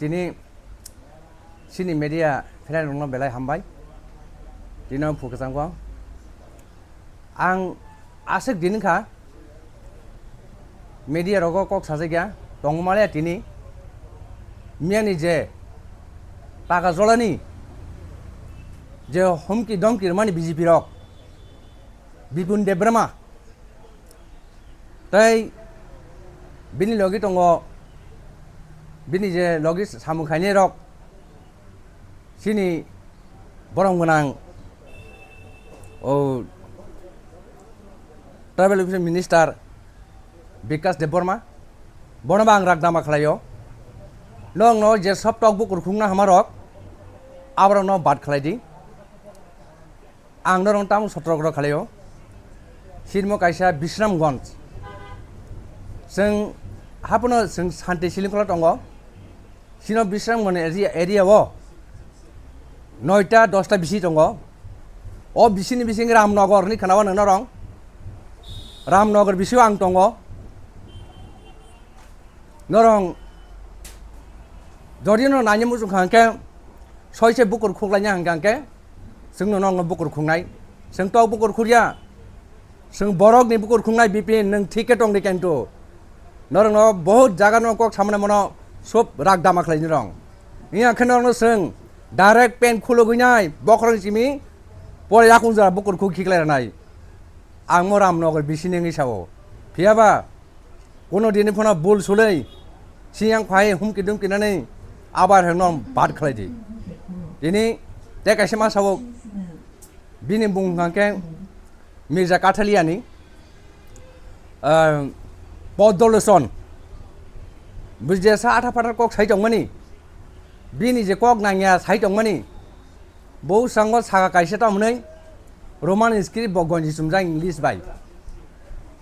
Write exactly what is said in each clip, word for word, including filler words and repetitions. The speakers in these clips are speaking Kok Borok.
Tini chini media friend rokno belai hambai. Tini ang phu kwchangkho. Ang aswk din kha media rogo kok sajakya tongmale tini miyani je taka jolani je humki domki rwmani B J P rok Bipin Debbarma tei bini logi tongo bini je logi samung khainai rok chini borom gwnang o tribal affairs minister Bikash Debbarma, bono bo ang rak dama khlaio. Nokno je sob tok bukur khungna hamarok aborokno bad khlai di. Ang norok tamo sotrok rok khlaio. Sirmo kaisa Bisramganj. Chwng hapono chwng santi silingkolo tongo. Sino Bisramganj area, area o noita dosta bisi tongo. O bisini bising Ramnagar ni khana o norok. Ramnagar bisio ang tongo. Norok jodi no nanya muchung kha hwnkhe soise bukur khuklaina hwnkha hwnkhe chwngno nokno bukur khungnai. Chwng tok bukur khurya. Chwng borokni bukur khungnai Bipin, nwng thik khe tong di kintu. Norokno bahut jaga no kok samani mano sob rak dama khlai nirong. Iya khe norokno chwng direct pen khulugwi nai bokhorok simi pore yakung jora bukur khuk khiklai rwnai. Ang mo Ramnagar bisini wngwi sao. Phiyaba Kuno dini phano bul sulei, siyang phai humki dumki nani abar heno bad khlai di. Tini te kaisa ma sabo bini bung hwnkha khe Mirza Kathaliani, ah, Podoloson. Bujesa atha phatar kok sai tongmani. Bini je kok nangya sai tongmani. Bo sango saka kaisa tamo hwnwi Roman script bo gonji chumjak English bai.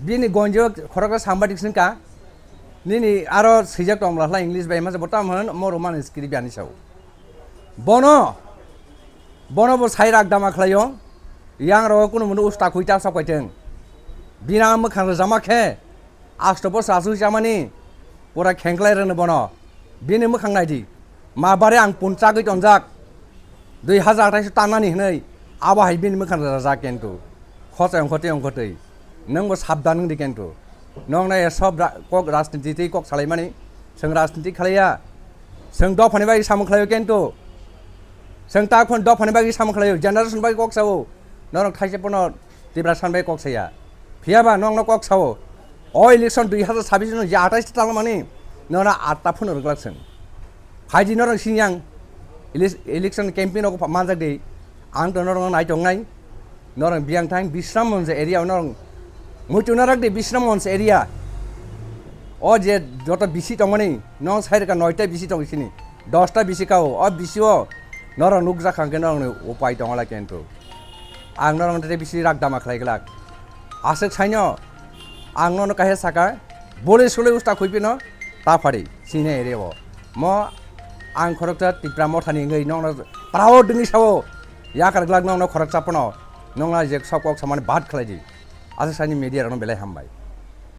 Bini gonji o khoroksa sambadi swngkha, "Nini aro swijak tong bwla khlai English bai," masa bo tamo hwn mo Roman script ani sao. Bono, bono bo sai rak dama khlaio, yang rogo kunu munu usta khuita sok paiteng. Bina mwkhang rwjama khe, Asto bosor aswk chamani pura khengklai rwno bono. Bini mwkhang nai di. Ma bare ang punchagwi tonjak. Dui hajar athais tanani hwnwi abo hai bini mwkhang rajak kintu. Khochai ongkhotwi ongkhotwi. Nwng bo sabdan wng di kintu. Nwng nai sob ra-, kok rajniti tei kok salaimani. Chwng rajniti khlaiya. Chwng dophani bai samung khlaio kintu. Chwng ta phon dophani bai samung khlaio. Generation bai kok sao. Norok thaisa pono Tiprasa bai kok saya. Phiyaba nokno kok sao. O election dui hajar sabbish no je athais ta talmani nona atta phone rwglak seng. Phaidi norok sinyang ele-, election campaign rok manjak di. Ang to norok nai tongnai. Norok biyang thang Bisramganj area norok muitu narak di Bisramganj area. O je joto bisi tongmani nong sai rwkha noita bisi tong sini. Dosta bisi kao. O bisi o norok nukjak kha hwnkhe norokni upai tongla kintu. Ang norok tei bisi rak dama khlai glak. Aswk saino ang nono kaisa saka, bolwi sulwi usta khuipino ta phari sini area o. Mo ang khoroksa Tipra Mothani wngwi nokno proud wngwi sao, yakar glak nokno khoroksa pono nokna je sok kok samani bad khlai di. Aswk saini media rokno belai hambai.